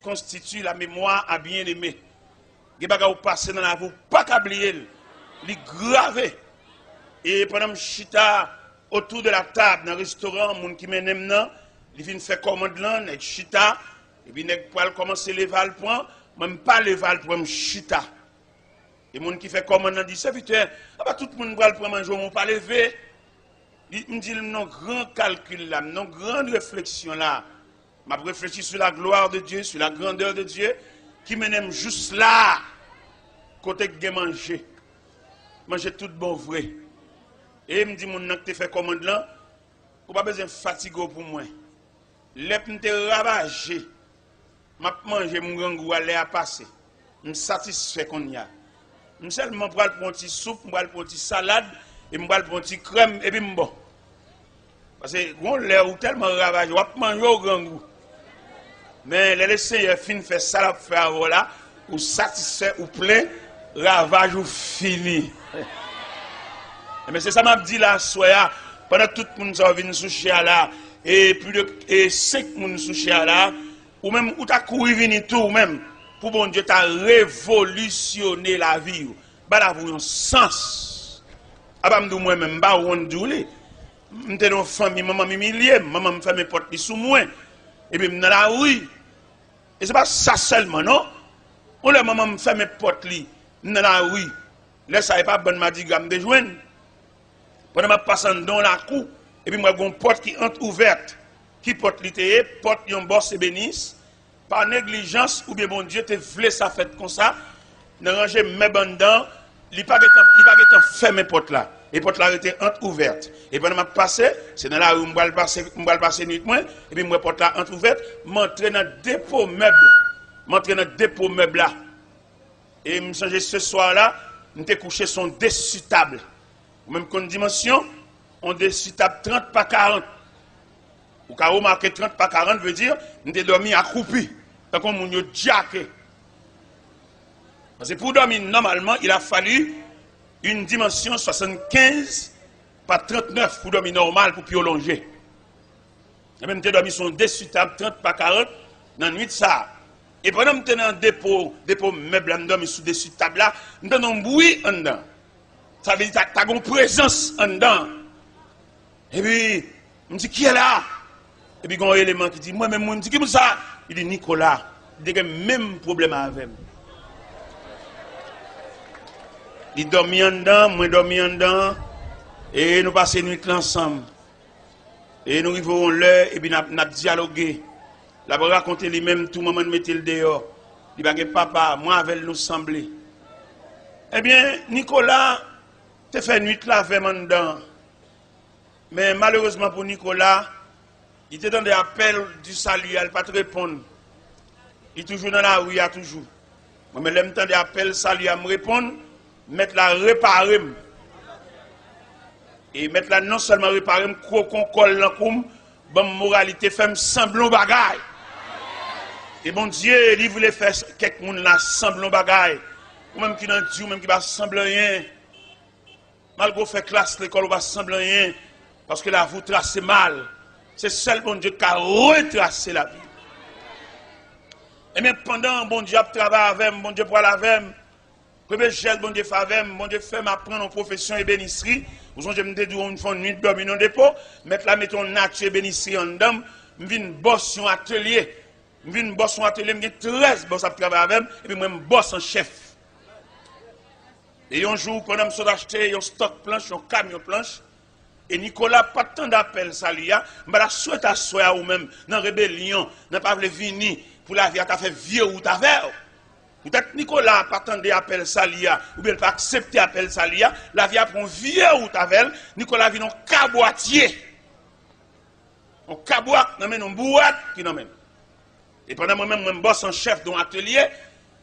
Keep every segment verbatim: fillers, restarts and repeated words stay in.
constitue la mémoire à bien-aimé. Gen bagay ou pase nan lavi, ou pa ka bliye l. Li grave. E pandan m chita autour de la table nan restoran, moun ki mennen m nan, li vin fè kòmand lan, nèg chita, epi nèg pral kòmanse leve al pran, mwen m pa leve al pran, m chita. E moun ki fè kòmand lan di, "Sèvitè, apa tout moun pral pran manje w, men w pa leve?" Li, m di l, "M nan gran kalkil la, m nan gran refleksyon la. M ap reflechi sur la gloire de Dieu, sur la grandeur de Dieu, ki mennen m jous la, kote k gen manje. Manje tout bon vre." E m di moun nan ki te fè kòmand lan, "Ou pa bezwen fatige w pou mwen. Lè m te ravaje, m ap manje, m grangou a, lè a pase. M satisfè kounye a. M sèlman pral pran yon ti soup, m pral pran yon ti salad, e m pral pran yon ti krèm, epi m bon." Paske gon lè ou tèlman ravaje, w ap manje, ou grangou. Men lè Lesenyè fin fè sa l ap fè avè w la, ou satisfè, ou plen, ravaj ou fini. Ebyen, se sa m ap di la aswè a, pandan tout moun sa yo vin sou chè a la, e plis de e senk moun sou chè a la, ou menm, ou ta kouri vini tou, ou menm, pou Bondye ta revolisyone lavi w, ba lavi w yon sans. Apa m di w mwen menm, m pa wont di w li. M te nan yon fanmi, manman m imilye m, manman m fèmen pòt li sou mwen, epi m nan lari. E se pa sa sèlman, non. Yon lè manman m fèmen pòt li, m nan lari. Lè sa a, e pa bann madigra m te jwenn. Pandan m ap pase anndan yon lakou, epi m wè gon pòt ki antrouvèt. Ki pòt li te ye? Pòt yon bòs ebenis. Pa neglijans oubyen Bondye te vle sa fèt konsa, nan ranje mèb anndan, li pa gentan, li pa gentan fèmen pòt la. E pòt la rete antrouvèt. E pandan m ap pase, se nan lari m pral pase, m pral pase nwit mwen, epi m wè pòt la antrouvèt, m antre nan depo mèb. M antre nan depo mèb la. E m sonje se swa la, m te kouche sou yon desi tab. Ou menm konn dimansyon, yon desi tab trant pa karant. Ou ka remake trant pa karant, vle di, m te dòmi akwoupi, tankou moun yo djake. Paske pou w dòmi nòmalman, il a fallu une dimension soixante-quinze pa trant-nèf pou dòmi nòmal, pou pye w lonje. Ebyen, m te dòmi sou yon desi tab trant pa karant nan nwit sa a. E pandan m te nan depo, depo mèb la, m dòmi sou desi tab la, m tande yon bri anndan. Sa vle di ta, ta gen yon prezans anndan. Epi, m di, "Kiyès la?" Epi, gen yon eleman ki di, "Mwen menm, wi." M di, "Ki moun sa?" Li di, "Nicolas." Li te gen menm pwoblèm avè m. Li dòmi anndan, mwen dòmi anndan, e nou pase nwit la ansanm. E nou rive yon lè, epi n ap, n ap dyaloge. L ap rakonte li menm tou, manman l mete l deyò. Li pa gen papa, mwen avè l nou sanble. Ebyen, Nicolas te fè nwit la avè m anndan. Men malerezman pou Nicolas, li te tande apèl di sali a, li pa t reponn. Li toujou nan lari a toujou. Mwen menm, lè m tande apèl sali a, m reponn, mèt la repare m. E mèt la non sèlman repare m, kwokon kò l nan kou m, ban m moralite, fè m sanble yon bagay. E Bondye, li vle fè kèk moun la sanble yon bagay. Ou menm ki nan di, ou menm ki pa sanble anyen. Malgre w fè klas lekòl, ou pa sanble anyen, paske lavi w trase mal. Se sèl Bondye k ka retrase lavi w. Ebyen, pandan Bondye ap travay avè m, Bondye pral avè m, premye jès Bondye fè avè m, Bondye fè m aprann yon pwofesyon ebenisri. Ou sonje m te di w, m fè yon nwit dòmi nan depo, mèt la mete yon nati ebenisri anndan m, m vin bòs yon atelye. M vin bòs yon atelye, m gen trèz bòs ap travay avè m, epi mwen, m bòs an chèf. E yon jou, pandan m sot achte yon stòk planch, yon kamyon planch, e Nicolas pa t tande apèl sali a, m pa ta swete aswè a ou menm, nan rebelyon, nan pa vle vini, pou lavi a ta fè vye wout avè w. Poutèt Nicolas pa tande apèl sali a, oubyen l pa aksepte apèl sali a, lavi a pran yon vye wout avè l, Nicolas vin yon kabwatye. Yon kabwat nan men l, yon bouwèt ki nan men l. E pandan mwen menm, mwen m bòs an chèf de yon atelye,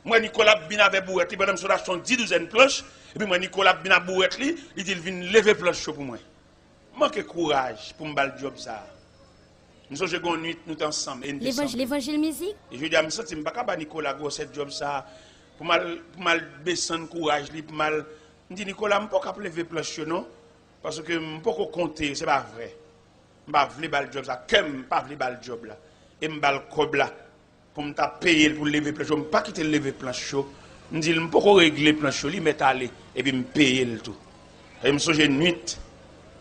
m wè Nicolas ap vin avè bouwèt li, pandan m sot achte yon dis douzèn planch, epi m wè Nicolas ap vin ak bouwèt li, li di l vin leve planch yo pou mwen. M manke kouraj pou m ba l djòb sa a. M sonje gon nwit nou te ansanm e n te sanble. Levanjil mizik. E jodi a m santi m pa ka ba Nicolas gwosè djòb sa a. Pou m al, pou m al desann kouraj li, pou m al, m di, "Nicolas, m poko ap leve planch yo non. Paske m poko konte, se pa vre." M pa vle ba l djòb sa, kè m pa vle ba l djòb la. E m ba l kòb la. pou m ta peye l pou l leve planch yo. M pa kite l leve planch yo. M di l, "M poko regle planch yo, li mèt ale." Epi m peye l tou. E m sonje nwit,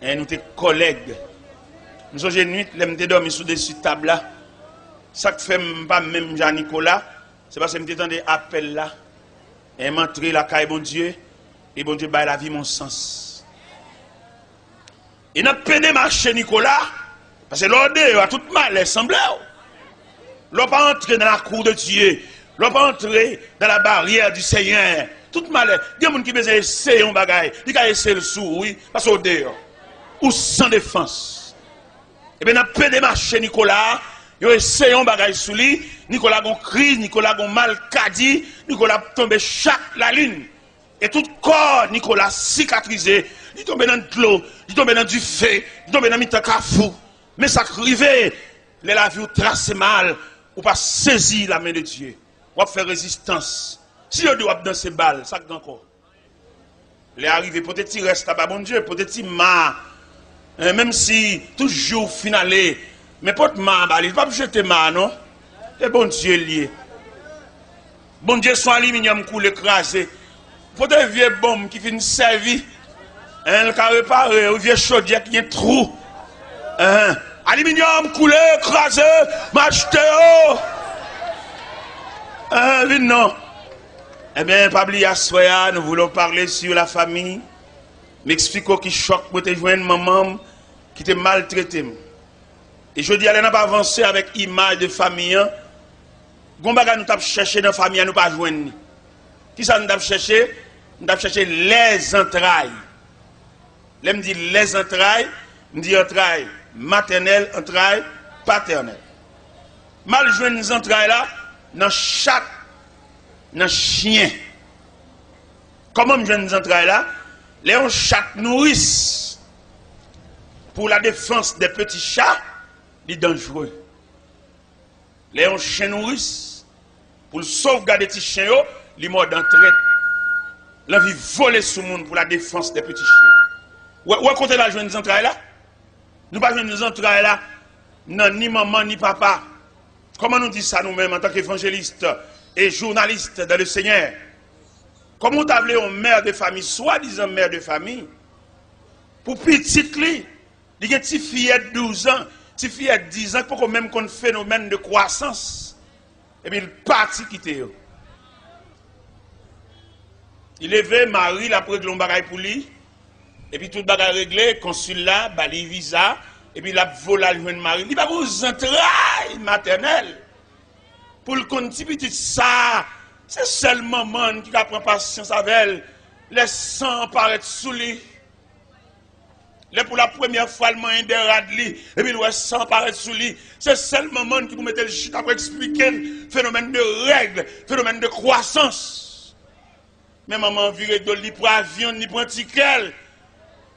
en, nou te kòlèg. M sonje nwit, lè m te dòmi sou desi tab la. Sa k fè m pa menm jan Nicolas, se paske m te tande apèl la. E m antre lakay Bondye, e Bondye bay lavi m yon sans. E n ap pede mache Nicolas, paske lè w deyò a, tout malè sanble w. Lè w pa antre nan lakou de Dye, lè w pa antre dans la barrière du Seigneur, tout malè, gen moun ki bezwen eseye yon bagay, li ka eseye l sou ou, wi, paske w deyò. Ou san defans. Ebyen, n ap pede mache Nicolas, yo eseye yon bagay sou li, Nicolas gon kriz, Nicolas gon malkadi, Nicolas ap tonbe chak lalin. E tout kò Nicolas sikatrize, li tonbe nan dlo, li tonbe nan dife, li tonbe nan mitan kafou. Men sa k rive, lè lavi w trase mal, ou pa sezi la men de Dye. W ap fè rezistans. Si yo di w ap danse bal, sa k gen ankò? Lè a rive, pote ti rès la ba Bondye, pote ti ma. Eh, menm si tout jou w fin ale, men pote ma a ba li, li p ap jete ma a non. E Bondye l ye. Bondye se yon aliminyòm koule kraze. Pote vye bonm ki fin sèvi. Hein, l ka repare, yon vye chodyè ki gen twou. Hein, aliminyòm koule kraze, m achte yo. Hein, vin non. Ebyen, pa bliye aswè a, nous voulons parler sur la famille. M eksplike w ki chòk mwen te jwenn manman m ki te maltrete m. E jodi a, lè n ap avanse avèk imaj de fanmi an, gon bagay nou t ap chèche nan fanmi an, nou pa jwenn li. Kisa nou t ap chèche? Nou t ap chèche lèzantray. Lè m di lèzantray, m di antray matènèl, antray patènèl. M al jwenn zantray la nan chat, nan chen. Kòman m jwenn zantray la? Lè yon chat nouris pour la défense des petits chats, li danjre. Lè yon chen nouris, pou l sovgade ti chen yo, li mòde an trèt. L anvi vole sou moun pour la défense des petits chiens. Ou wè, ou wè kote l al jwenn zantray la? Nou pa jwenn zantray la nan ni manman ni papa. Kòman nou di sa nou menm antanke evanjelis e jounalis dans le Seigneur? Kòman w ta vle yon mè de fanmi, swadizan mè de fanmi, pou pitit li, li gen ti fiyèt douz an, ti fiyèt diz an ki poko menm konn fenomèn de kwasans, epi l pati kite yo. Li leve, mari l ap regle yon bagay pou li, epi tout bagay regle, konsil la ba li viza, epi l ap vole al jwenn mari l. Li pa gon zantray matènèl pou l konn ti pitit sa a. Se sèl manman n ki ka pran pasyans avè l lè san an parèt sou li. Lè pou la premyè fwa l manyen de rad li, epi l wè san parèt sou li, se sèl manman n ki pou mete l chita pou eksplike l fenomèn de règ, fenomèn de kwasans. Men manman an vire do l, li pran avyon, li pran tikè l.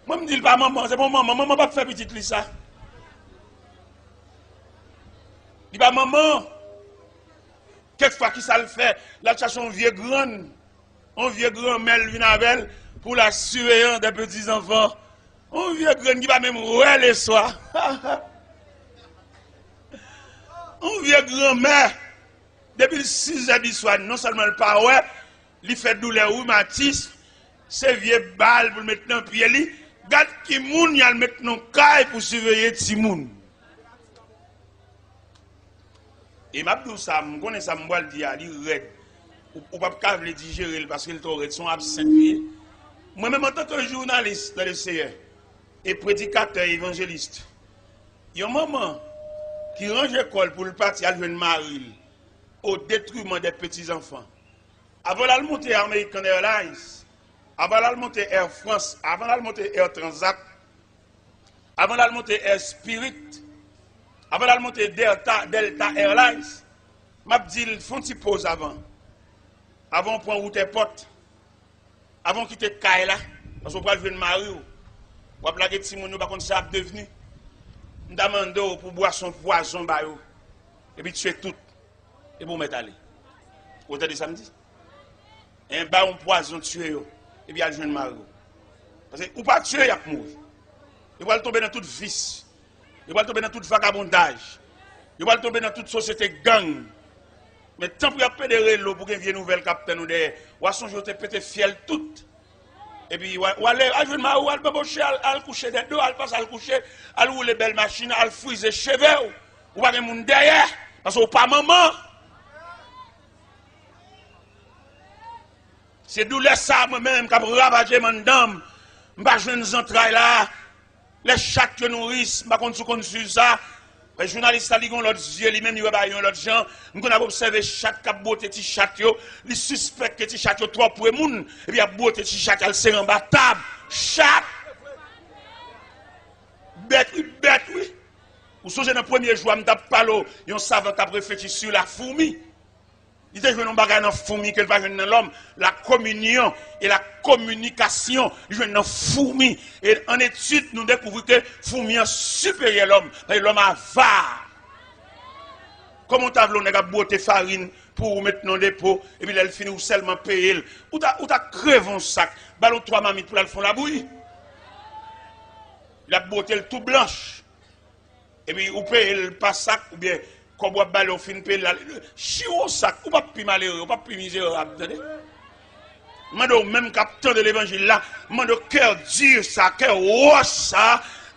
Mwen, m di l pa manman, se pa manman, manman p ap fè pitit li sa. Li pa manman. Kèk fwa, kisa l fè? L al chache yon vye grann. Yon vye granmè l vin avè l pou la surveillance des petits enfants. Yon vye grann ki pa menm wè leswa. Yon vye granmè. Depi l sizè di swa, non sèlman l pa wè, li fè doulè rimatis, se vye bal pou l met nan pye li. Gad ki moun y al met nan kay pou siveye timoun. E m ap di w sa, m konnen sa m pral di a, li rèd. Ou, ou p ap ka vle dijere l paske l twò rèd, se yon absent li ye. Mwen menm, antanke jounalis dans le Seigneur, e predikatè, evanjelis, yon manman ki ranje kò l pou l pati al jwenn mari l, au détriment des petits enfants. Avan l al monte American Airlines, avan l al monte Air France, avan l al monte Air Transat, avan l al monte Air Spirit, avan l al monte Delta, Delta Airlines, m ap di l, fè yon ti poz avan. Avan w pran wout èpòt, avan w kite kay la, paske w pral jwenn mari w, w ap lage timoun yo, w pa konn sa y ap devni. M ta mande w pou w bwase yon pwazon ba yo, epi tiye tout, epi w mèt ale. Ou tande sa m di? En, ba yon pwazon, tiye yo, epi al jwenn mari w. Paske ou pa tiye, y ap mouri. Yo pral tonbe nan tout vis. Yo pral tonbe nan tout vagabondaj. Yo pral tonbe nan tout sosyete gang. Men tanpri ap pede rele w pou gen vye nouvèl k ap tann ou dèyè. W a sonje w te pete fyèl tout. Epi w a, w a lè, al jwenn mari w, al banboche, al, al kouche dèdo, al pase, al kouche, al woule bèl machin, al frize cheve w. Ou pa gen moun dèyè, paske w pa manman. Se doulè sa a mwen menm k ap ravaje m anndan m. M pa jwenn zantray la. Lè chat yo nouris, m pa konn si w konn swiv sa. Men jounalis la, li gen yon lòt zye, li menm, li wè bagay yon lòt jan. M konn ap obsève chat k ap bwote ti chat yo. Li sispèk ke ti chat yo twò pre moun. Epi y ap bwote ti chat, y al sere anba tab. Chat! Bèt, wi, bèt, wi. Ou sonje nan premye jou a, m t ap pale w, yon savan t ap reflechi sou la foumi. Li te jwenn yon bagay nan foumi ke l pa jwenn nan lòm, la communion et la communication. Li jwenn nan foumi. E an etid, nou dekouvri ke foumi an siperyè lòm, paske lòm avare. Kòman w ta vle yon nèg ap bwote farin pou ou met nan depo, epi lè l fini, ou sèlman peye l? Ou ta, ou ta kreve yon sak, ba l yon twa mamit pou l al fè yon labouyi. L ap bwote l tou blanch. Epi ou peye l pa sak, oubyen kòb w ap ba l, ou fin peye l la, chiwo sak, ou p ap pi malere, ou p ap pi mizerab, tande. M mande w menm k ap tande levanjil la, m mande w kè di sa, kè wòch sa,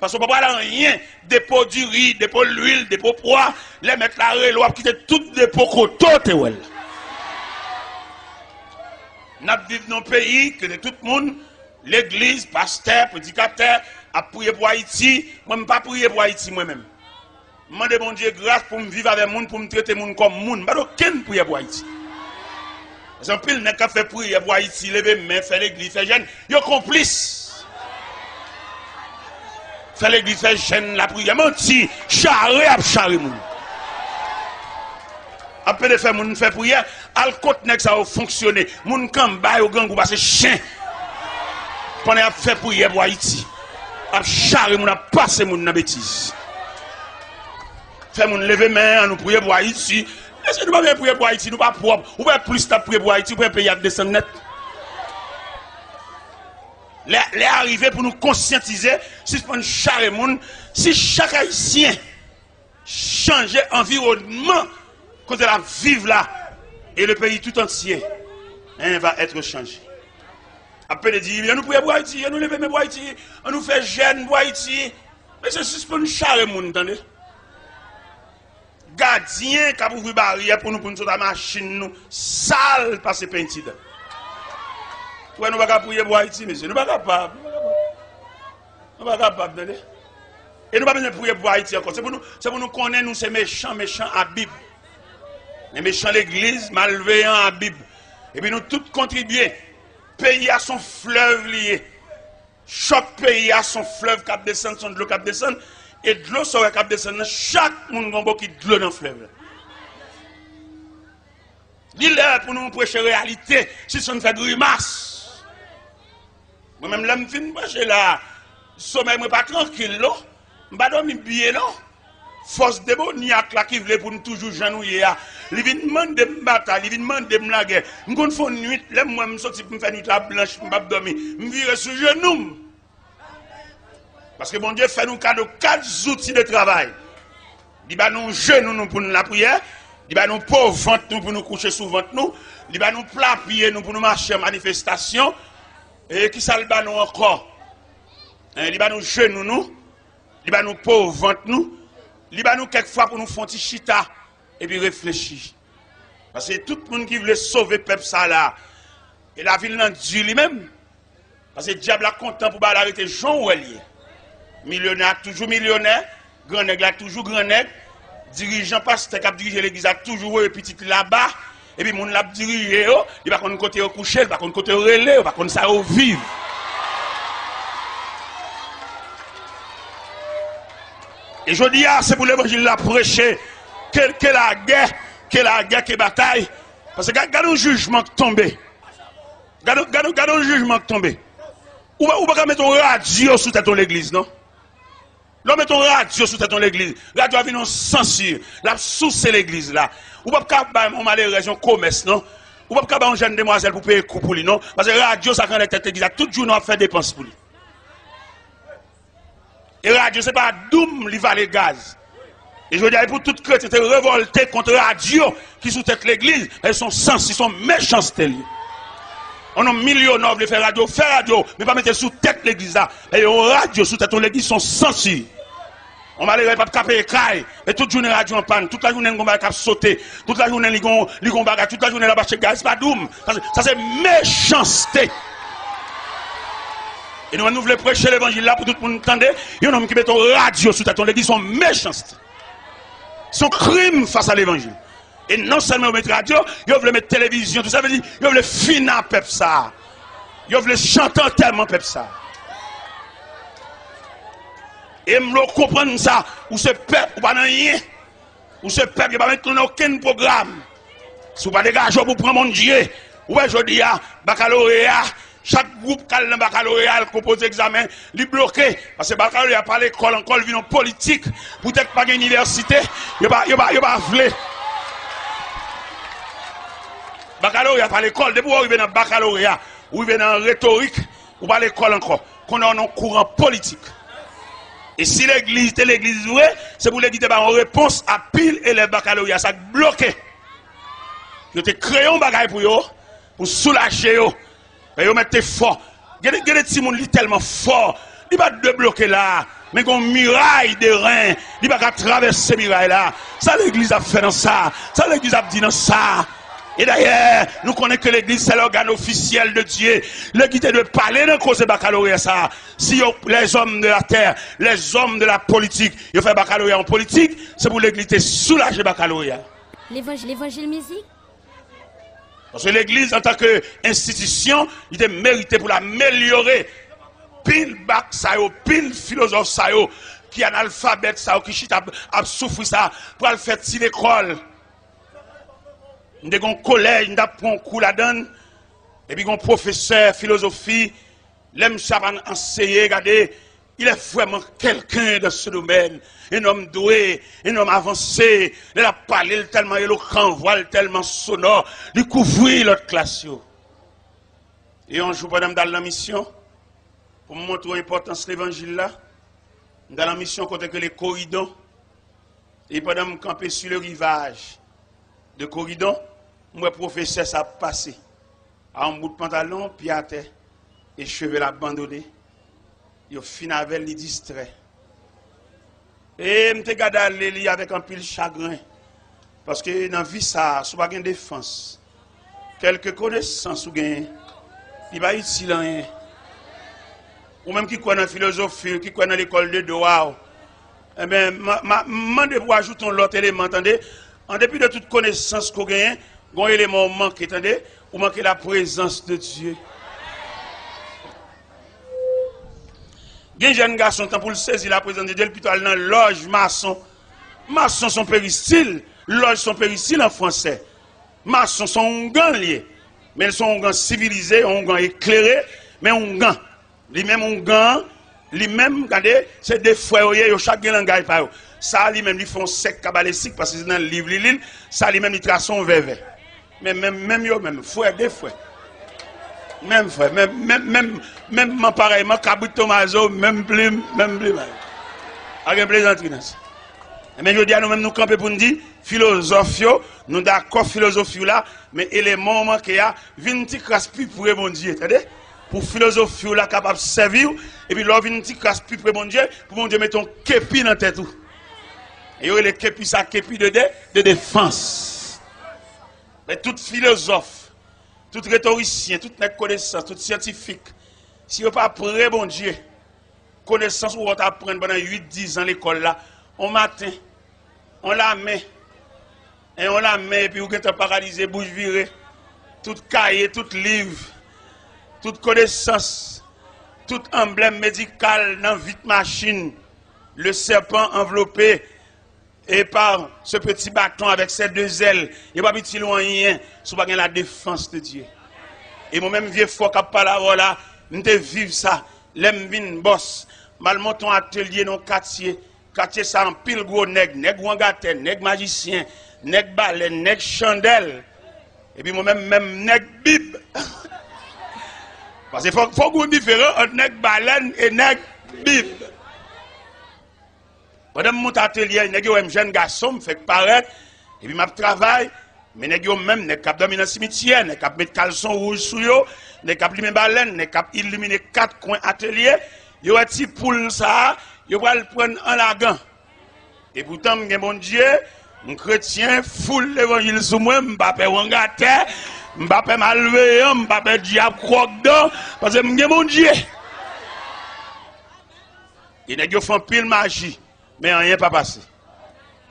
paske w pa pral anyen, depo diri, depo lwil, depo pwa, lè mèt la rele w, w ap kite tout depo kote w te wè l. N ap viv nan yon peyi kote tout moun, legliz, pastè, predikatè, ap priye pou Ayiti. Mwen, m pa priye pou Ayiti, mwen menm. M mande Bondye gras pou m viv avè moun, pou m trete moun kòm moun. M pa t okenn priyè pou Ayiti. Paske anpil nèg k ap fè priyè pou Ayiti, leve men, fè legliz, fè jèn, yo konplis. Fè legliz, fè jèn, lapriyè, manti, chare ap chare moun. Ap pede fè moun fè priyè, al kot nèg sa yo fonksyone. Moun k anba yo grangou pase chen. Pandan y ap fè priyè pou Ayiti, ap chare moun, ap pase moun nan betiz. Fè moun leve men, ann nou priye pou Ayiti. Mesye, nou pa bezwen priye pou Ayiti, nou pa pwòp. Ou wè plis n ap priye pou Ayiti, ou wè peyi a ap desann nèt. Lè, lè a rive pou nou konsyantize, sispann chare moun. Si chak Ayisyen chanje anviwònman kote l ap viv la, et le pays tout entier, hein, va être changé. Ap pede di, ann nou priye pou Ayiti, ann nou leve men pou Ayiti, ann nou fè jèn pou Ayiti. Mesye, sispann chare moun, tande. Gadyen k ap ouvri baryè pou nou, pou nou sot a machin nou sal pase penti dan. Ou wè, nou pa ka priye pou Ayiti, mesye, nou pa kapab. Nou pa kapab, tande. E nou pa bezwen priye pou Ayiti ankò. Se pou nou, se pou nou konnen nou se mechan, mechan a Bib. Men mechan legliz, malveyan a Bib. Epi nou tout kontribye. Peyi a se yon flèv li ye. Chòk peyi a se yon flèv k ap desann, se yon dlo k ap desann. E dlo sa w wè k ap desann nan, chak moun gen yon bokit dlo nan flèv la. Li lè pou nou preche reyalite, sispann fè grimas. Mwen menm, lè m fin preche la, somèy mwen pa trankil, non. M pa dòmi byen, non. Fòs demonyak la ki vle pou n toujou jan nou ye a, li vin mande m batay, li vin mande m lagè. M konn fè yon nuit, lè m wè m soti pou m fè nuit la blanch, m p ap dòmi. M vire sou jenou m. Paske Bondye fè nou kado kat zouti de travay. Li ba nou jenou nou pou n lapriyè, li ba nou po vant nou pou nou kouche sou vant nou, li ba nou pla pye nou pou nou mache an manifestasyon. E kisa l ba nou ankò? Hein, li ba nou jenou nou, li ba nou po vant nou, li ba nou kèk fwa pou nou fè yon ti chita epi reflechi. Paske tout moun ki vle sove pèp sa la, e lavi l nan di li menm. Paske dyab la kontan pou bagay la rete jan w wè l ye. Milyonè a toujou milyonè, grannèg la toujou grannèg, dirijan, pastè k ap dirije legliz la toujou voye pitit li laba, epi moun l ap dirije yo, li pa konn kote yo kouche, li pa konn kote yo rele, yo pa konn sa yo viv. E jodi a, se pou levanjil la preche, ke, ke lagè, ke lagè, ke batay. Paske gad, gad yon jijman k tonbe. Gad, gad, gad yon jijman k tonbe. Ou, ou pa ka mete yon radyo sou tèt yon legliz, non. Lè w mete yon radyo sou tèt yon legliz, radyo a vin yon sansi, l ap souse legliz la. Ou p ap ka bay yon malerèz yon komès, non. Ou p ap ka bay yon jèn demwazèl pou peye kou pou li, non. Paske radyo sa k anlè tèt legliz la, tout jounen w ap fè depans pou li. E radyo se pa doum li vale gaz. E jodi a, e pou tout kretyen te revòlte kont radyo ki sou tèt legliz, e se yon sansi, se yon mechanste li. Yon nonm milyonè vle fè radyo, fè radyo, men pa mete l sou tèt legliz la. E yon radyo sou tèt yon legliz, se yon sansi. Yon malere p ap ka peye kay, e tout jounen radyo an pàn, tout lajounen l gon bagay k ap sote, tout lajounen li gon, li gon bagay, tout lajounen l ap achte gaz pa doum. Sa se, sa se mechanste. E nou menm nou vle preche levanjil la pou tout moun tande, yon nonm ki mete yon radyo sou tèt yon legliz, se yon mechanste. Se yon krim fas a levanjil. E non sèlman yo met radyo, yo vle met televizyon, tou sa vle di, yo vle fini a pèp sa a. Yo vle chante antèman pèp sa a. E m vle w konprann sa, ou se pèp, ou pa nan anyen. Ou se pèp, yo pa met nou nan okenn pwogram. Si w pa degaje w pou pran Bondye, ou wè jodi a, bakaloreya, chak gwoup k al nan bakaloreya, al konpoze egzamen, li bloke. Paske bakaloreya pa lekòl ankò, li vin yon politik. Poutèt pa gen inivèsite, yo pa, yo pa, yo pa vle. Bakaloreya pa lekòl. Depi w rive nan bakaloreya, ou rive nan retorik, ou pa lekòl ankò. Kounye a w nan kouran politik. E si legliz te legliz vre, se pou legliz te ba yon repons a pil elèv bakaloreya sa k bloke. Yo te kreye yon bagay pou yo, pou soulaje yo. Men yo mèt te fò. Gen de, gen de timoun li tèlman fò, li pa dwe bloke la. Men gen yon miray de ren, li pa ka travèse miray la. Sa legliz ap fè nan sa? Sa legliz ap di nan sa? E dayè, nou konnen ke legliz se lògàn ofisyèl de Dye. Legliz te dwe pale nan koze bakaloreya sa. Si yo, lèzòm de latè, lèzòm de la politik, yo fè bakaloreya yon politik, se pou legliz te soulaje bakaloreya. Levanj-, levanjil mizik. Paske legliz, antanke enstitisyon, li te merite pou l amelyore pil bak sa yo, pil filozòf sa yo, ki analfabèt sa yo, ki chita ap, ap soufri sa, pral fè ti lekòl. M te gen yon kolèj, m t ap pran yon kou ladan l, epi gen yon pwofesè filozofi, lè misye ap an-, anseye, gade, il est vraiment quelqu'un dans ce domaine. Un homme doué, un homme avancé. Lè l ap pale, l tèlman elokan, vwa l tèlman sonò, li kouvri lòt klas yo. E yon jou, pandan m t al nan misyon, pou m montre w enpòtans levanjil la, m t al nan misyon kote ke le Coridon, e pandan m kanpe sur le rivage de Coridon, m wè pwofesè sa ap pase. A yon bout pantalon, pye atè, e cheve l abandone. Yo fin avè l, li distrè. E m te gade ale li avèk anpil chagren. Paske nan vi sa a, si w pa gen defans, kèlke konesans ou genyen, li pa itil anyen. Ou menm ki kwè nan filozofi, ki kwè nan lekòl de dwa w, enben, m, m, m mande pou w ajoute yon lòt eleman, tande. An depi de tout konesans ke w genyen, gen yon eleman w manke, tande. Ou manke la prezans de Dye. Gen jèn gason, tan pou l sezi la prezans de Dye, l pito al nan lòj mason. Mason se yon peristil. Lòj se yon peristil an fransè. Mason se yon oungan l ye. Men l se yon oungan sivilize, yon oungan eklere, men oungan. Li menm oungan an, li menm, gade, se de frè yo ye, yo chak gen langay pa yo. Sa a li menm, li fè yon sèk kabalestik, paske se nan liv li li l, sa a li menm, li trase yon vèvè. Men menm, menm yo menm, frè de frè. Menm frè, menm, menm, menm, menm man parèyman, kabrit Tomazo, menm plim, menm plimay. Pa gen plezantri nan sa. Enben, jodi a, nou menm, nou kanpe pou n di, filozòf yo, nou dakò filozofi w la, men eleman w manke a, vin ti kras pi pre Bondye, tande? Pou filozofi w la kapab sèvi w, epi lè w vin ti kras pi pre Bondye, pou Bondye mete yon kepi nan tèt ou. E yo rele kepi sa, kepi de, de, de defans. Men tout filozòf, tout retorisyen, tout nèg konesans, tout syantifik, si yo pa pre Bondye, konesans ou wè w t aprann pandan uit, diz an lekòl la, on maten, on lamen, en on lamen, epi ou gentan paralize, bouch vire, tout kaye, tout liv, tout konesans, tout anblèm medikal nan vit machin, le serpent enveloppé, et par ce petit bâton avec ses deux ailes, yo p ap itil ou anyen si w pa gen la défense de Dieu. E mwen menm vye fò k ap pale avè w la, m te viv sa. Lè m vin bòs, m al monte yon atelye nan yon katye. Katye sa anpil gwo nèg, nèg wangatè, nèg majisyen, nèg balèn, nèg chandèl. Epi mwen menm, menm nèg bib. Paske fòk, fòk gen yon diferan ant nèg balèn e nèg bib. Pandan m monte atelye a, nèg yo wè m jèn gason, m fèk parèt, epi m ap travay, men nèg yo menm, nèg k ap dòmi nan simityè, nèg k ap met kalson wouj sou yo, nèg k ap limen balèn, nèg k ap ilimine kat kwen atelye, yo wè ti poul sa a, yo pral pran n an lagan. Epoutan, m gen Bondye, m kretyen, foul levanjil sou mwen, m pa pè wangatè, m pa pè malveyan, m pa pè dyab kwòkdan, paske m gen Bondye. E nèg yo fè anpil maji, men anyen pa pase.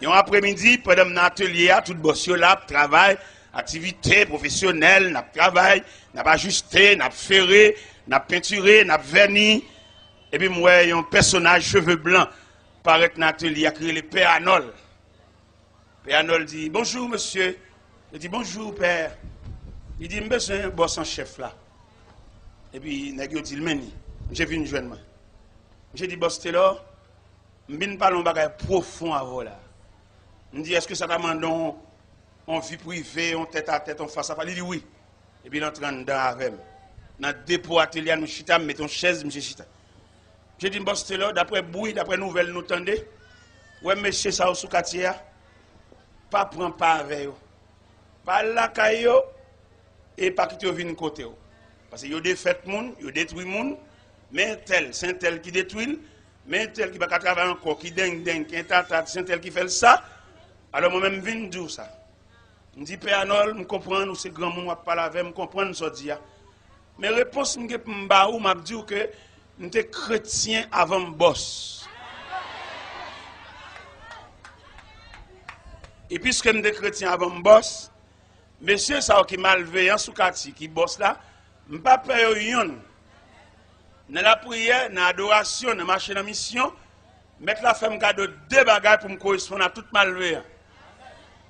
Yon apremidi, pandan m nan atelye a, tout bòs yo la ap travay, aktivite pwofesyonèl, n ap travay, n ap ajiste, n ap fere, n ap pentire, n ap vèni. Epi m wè yon pèsonaj cheve blan parèt nan atelye a ki rele Pè Anòl. Pè Anòl di, "Bonjou, mesye." Li di, "Bonjou, pè." Li di, "M bezwen bòs an chèf la." Epi nèg yo di l, "Men li." Misye vin jwenn mwen. Misye di, "Bòs Telò, m vin pale yon bagay pwofon avè w la." M di, "Èske sa ta mande yon, yon vi prive, yon tèt a tèt, yon fas a fas?" Li di, "Wi." Epi l antre anndan avè m. Nan depo atelye a, nou chita, m mete yon chèz, misye chita. Misye di m, "Bòs Telò, daprè bri, daprè nouvèl nou tande, wè mesye sa yo sou katye a, pa pran pa avè yo. Pa al lakay yo, e pa kite yo vin kote w. Paske yo defèt moun, yo detwi moun, men entèl, se entèl ki detwi l, men entèl ki pa ka travay ankò, ki dengdeng, ki entatat, se entèl ki fè l sa. Alò mwen menm m vin di w sa." M di, "Pè Anòl, m konprann ou se granmoun, w ap pale avè m, m konprann sa w di a. Men repons m gen pou m ba ou, m ap di w ke m te kretyen avan m bòs. E piske m te kretyen avan m bòs, mesye sa yo ki malveyan sou katye, ki bòs la, m pa pè yo yonn. Nan lapriyè, nan adorasyon, nan mache nan misyon, Mèt la fè m kado de bagay pou m koresponn a tout malveyan.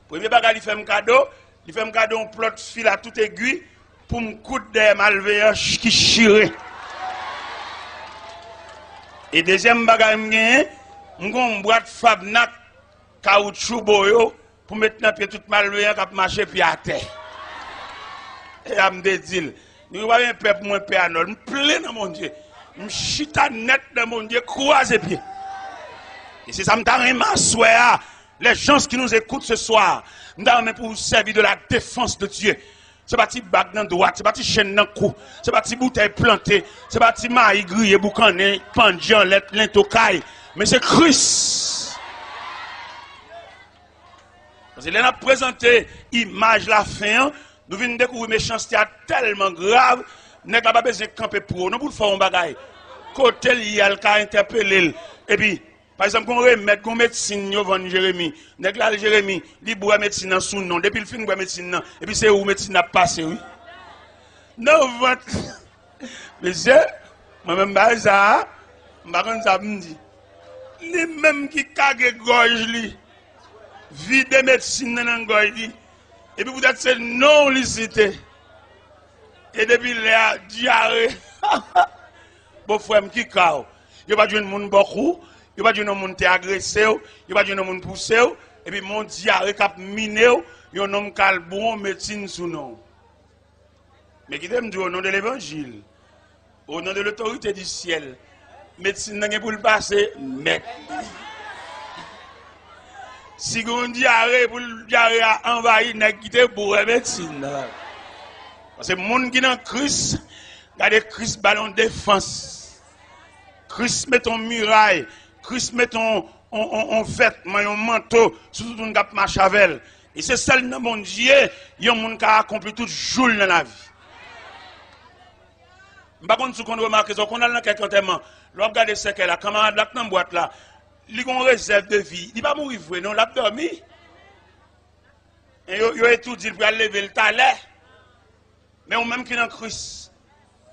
Premye bagay li fè m kado, li fè m kado yon plòt fil a tout egwi pou m koud dèyè malveyan ch-, ki chire. E dezyèm bagay m genyen, m gen yon bwat Fabnak, kawoutchou boyo, pou met nan pye tout malveyan k ap mache pye atè. E a m te di l, "Nou pa gen pè pou mwen, Pè Anòl, m plen nan Bondye. M chita nèt nan Bondye, kwaze pye." E se sa m ta renmen aswè a, les gens qui nous écoutent ce soir, m ta renmen pou w sèvi de la défense de Dieu. Se pa ti bag nan dwat, se pa ti chenn nan kou, se pa ti boutèy plante, se pa ti mayi griye, boukannen, pandye anlè lento kay, men se Kris. Paske lè n ap prezante imaj lafen an, nou vin dekouvri mechanste a tèlman grav, nèg la pa bezwen kanpe pre w non pou l fè w yon bagay. Kote l ye a, l ka entèpele l. Epi, pa egzanp, gon remèd, gon medsin yo vann Jeremi. Nèg la al Jeremi, li bwè medsin nan sou non. Depi l fin bwè medsin nan, epi se ou medsin nan ap pase, wi. Nan vant. Mesye, mwen menm bagay sa a, m pa konn sa pou m di. Li menm ki kage gòj li, vide medsin nan nan gòj li, epi poutèt se non w li site. E depi lè a, dyare. Bon, frè m, ki ka w? Yo pa t jwenn moun bò kou, yo pa t jwenn yon moun te agrese w, yo pa t jwenn yon moun pouse w, epi men yon dyare k ap mine w, yon nonm k al bwè yon medsin sou non w. Men kite m di w, au nom de l'évangile, au nom de l'autorité du ciel, medsin nan gen pou l pase mèt. Si gen yon dyare, pou l dyare a anvayi nèg ki te bwè medsin nan. Paske moun ki nan Kris, gade Kris ba l yon defans. Kris mete yon miray, Kris mete yon, yon, yon, yon vètman, yon manto sou tout moun k ap mache avè l. E se sèl nan Bondye yon moun ka akonpli tout jou l nan lavi. M pa konn si w konn remake sa, w konn al nan kèk antèman, lè w ap gade sèkèy la, kanmarad la k nan bwat la, li gon rezèv de vi, li pa mouri vre non, l ap dòmi. E yo, yo etidye l pou y al leve l talè. Men ou menm ki nan Kris,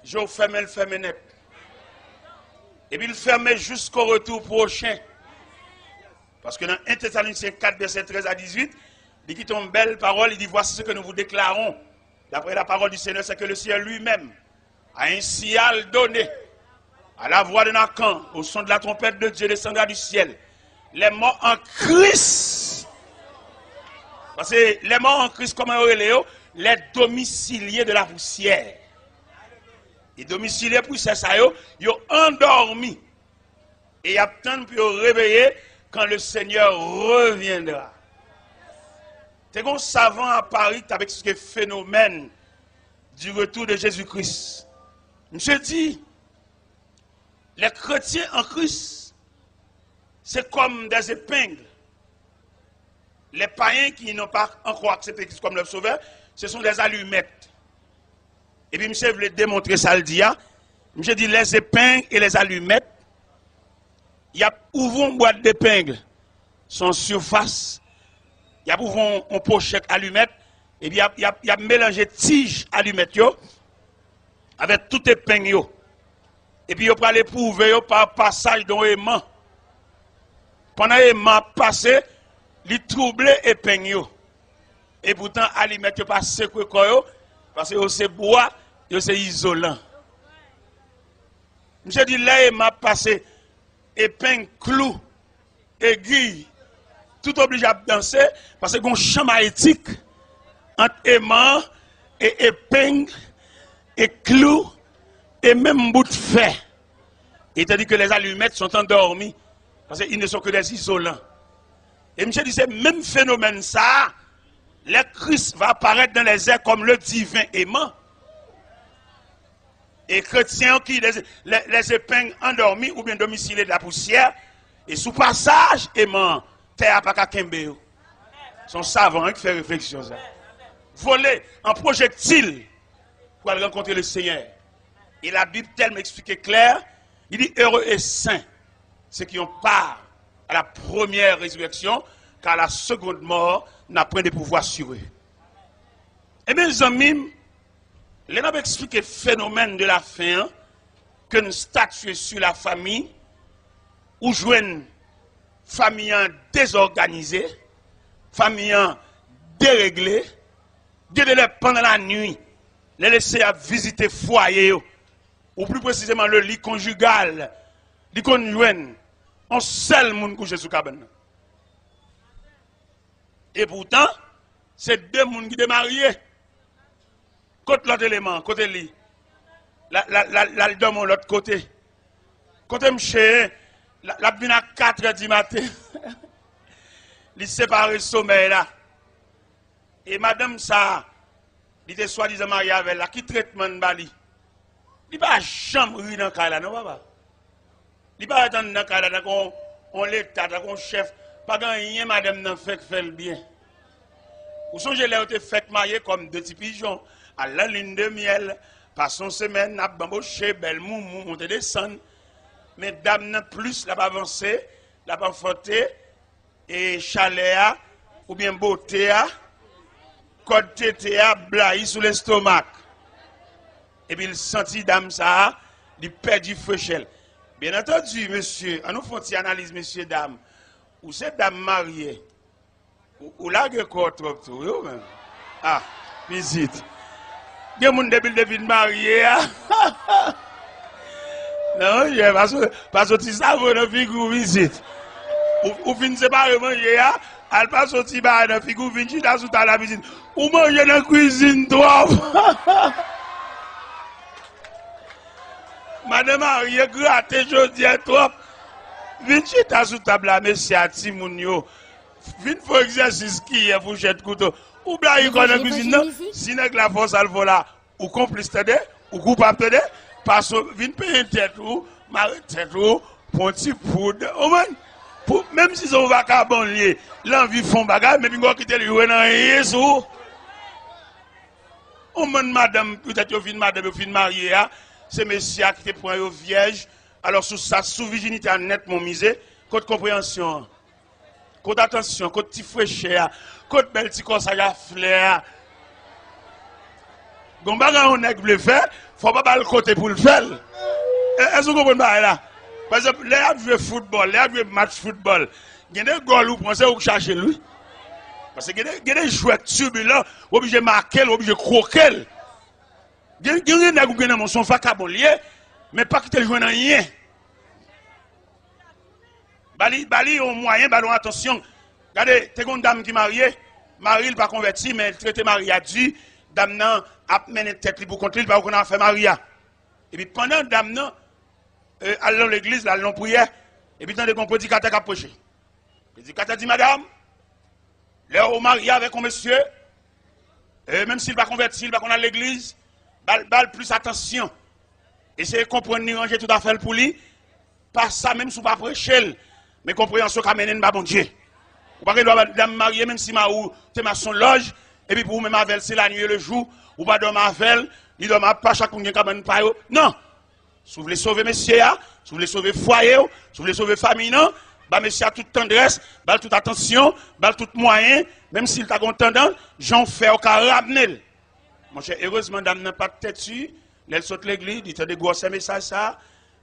je w fèmen, l fèmen nèt. Epi l fèmen jusqu'au retour prochain. Paske nan en Thessaloniciens quatre, verset treize à dix-huit, li kite yon bèl pawòl, li di, "Voici ce que nous vous déclarons, d'après la parole du Seigneur, c'est que le Seigneur lui-même, à un signal donné, à la voix d'un archange, au son de la trompette de Dieu descendra du ciel. Les morts en Christ." Paske les morts en Christ, kòman yo rele yo? Les domiciliés de la poussière. E domicilié pousyè sa yo, yo andòmi. E y ap tann pou yo reveye quand le Seigneur reviendra. Te gen yon savan a Pari ki t ap eksplike fenomèn du retour de Jésus-Christ. Misye di, les chrétiens en Christ, c'est comme des épingles. Les païens qui n'ont pas encore accepté Christ comme leur sauveur, ce sont des allumettes. Epi misye vle demontre sa l di a. Misye di les épingles et les allumettes, y ap ouvri yon bwat depeng, se yon sifas, y ap ouvri yon, yon pochèt alimèt, epi y ap, y ap, y ap melanje tij alimèt yo avèk tout epeng yo. Epi yo pral epwouve yo pa pasaj de yon eman. Pandan eman ap pase, li twouble epeng yo. Epoutan, alimèt yo pa sekwe kò yo, paske yo se bwa, yo se izolan. Misye di lè eman ap pase, epeng, klou, egiy, tout oblije ap danse, paske gen yon chan mayetik ant eman an, e epeng, e klou, e menm bout fè. Et tandis que les allumettes sont endormies, parce qu'ils ne sont que des isolants. E misye di se menm fenomèn sa a, lè Christ va apparaître dans les airs comme le divin aimant. E kretyen yo ki les, les, les épingles endormis ou bien domiciliés de la poussière, e sou pasaj eman an, tè a pa ka kenbe yo. Se yon savan ki fè refleksyon sa. Vole an pwojektil pou al rankontre le Seigneur. E la Bib tèlman eksplike klè, li di heureux et saints ceux qui ont part à la première résurrection, car la seconde mort n'a point de pouvoir sur eux. Ebyen zanmi m, lè n ap eksplike fenomèn de la fin an, ke n statye sou la fami, ou jwenn fami an dezòganize, fami an deregle, gen de lè pandan lanwi, lè Lesenyè ap vizite fwaye yo, ou pli presizeman le lit conjugal, li konn jwenn yon sèl moun kouche sou kabann nan. Epoutan, se de moun ki te marye. Kot lòt eleman? Kote li? L al dòmi yon lòt kote. Kote mche ye? L ap vin a katrè di maten. Li separe somèy la. E madanm sa a, li te swadizan marye avè l la, ki tretman n ba li? Li pa janm ri nan kay la, non, papa. Li parèt anndan kay la tankou yon, yon leta, tankou yon chèf. Pa gen anyen madanm nan fè k fè l byen. Ou sonje lè yo te fèk marye kòm de ti pijon, à la lune de miel, pase yon semèn, ap banboche, bèl moumou, monte desann. Men dam nan, plis l ap avanse, l ap anfante, e chalè a, oubyen bote a, kòd tete a blayi sou lestomak. Epi l santi dam sa a, li pèdi frechè l. Byen antandi, mesye, ann nou fè yon ti analiz, mesye dam. Ou se dam marye. Ou, ou lage kò w twòp tou, wi, ou menm. Ah, pitit. Gen moun depi l te fin marye a. Non, monchè, pa soti, pa soti savo nan figi w, pitit. Ou, ou fin separe manje a, al pa soti bagay nan figi w, vin chita sou tab la, pitit. Ou manje nan kwizin twòp. Madan marye grate jodi a twòp. Vin chita sou tab la, mesye a, timoun yo. Vin fè egzèsis kiyè, fouchèt, kouto. Ou blayi kò nan kwizin nan, si nèg la fè w sa l fè w la, ou konplis, tande, ou koupab, tande. Pase w vin penyen tèt ou, mare tèt ou, pran ti poud, ou konprann? Pou, menm si se yon vakabon l ye, l anvi fè yon bagay, men pinga w kite l jwe nan anyen sou ou. Yon bann madanm, petèt yo fin madanm, yo fin marye a, se mesye a ki te pran yo vyèj. Alò, sou sa, sou vijinite a nèt, mon mize, kot konpreyansyon an? Kot atansyon, kot ti frechè a, kot bèl ti kòsaj a flè a? Gon bagay yon nèg vle fè, fò w pa ba l kote pou l fè l. E, èske w konprann bagay la? Pa egzanp, lè y ap jwe foutbòl, lè y ap jwe match foutbòl, gen de gòl ou pran, se ou k chache l, wi. Paske gen de, gen de jwè k tibilan, ou oblije make l, ou oblije kwoke l. Gen, gen, gen nèg ou gen nan men w, se yon vakabon l ye, men pa kite l jwenn anyen. Ba li, ba li yon mwayen, ba li yon atansyon. Gade, te gen yon dam ki marye, mari l pa konvèti, men l trete mari a di, dam nan ap mennen tèt li pou kont li, li pa konn afè mari a. Epi pandan dam nan, e, al nan legliz, l al nan priyè, epi tande gen yon predikatè k ap preche. Predikatè di, madanm, lè ou marye avèk yon mesye, e menm si l pa konvèti, li pa konn al legliz, ba l, ba l plis atansyon. Eseye konprann li, ranje tout afè l pou li. Pa sa, menm si w pa preche l, men konpreyansyon ka mennen n ba Bondye. Ou pa gen dwa ba dam marye, menm si mari w te mason lòj, epi pou ou menm avè l, se lannuit e lejou, ou pa dòmi avè l, li dòmi apa, chak moun gen kabann pa yo. Non! Si w vle sove mesye a, si w vle sove fwaye w, si w vle sove fanmi nan, ba mesye a tout tandrès, ba l tout atansyon, ba l tout mwayen, menm si l ta gen yon tandans, jan w fè w ka ramne l. Monchè, erezman dam nan pa t tèti, lè l sot legliz, li tande gwosè mesaj sa a.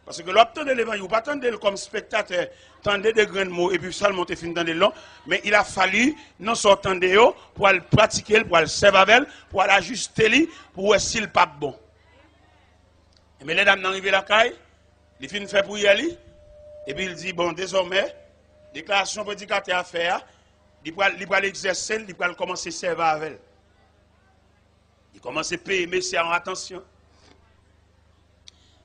Paske lè w ap tande levanjil, ou pa tande l kòm spektatè, tande de grenn mo, epi sèlman w te fin tande l, non. Men il a fallu, nan sa w tande yo, pou al pratike l, pou al sèvi avè l, pou al ajiste li, pou w wè si l p ap bon. Ebyen, lè dam nan rive lakay, li fin fè priyè li, epi l di, bon, dezòmè, deklarasyon predikatè a fè a, li pral, li pral egzèse l, li pral kòmanse sèvi avè l. Li kòmanse peye mesye a yon atansyon.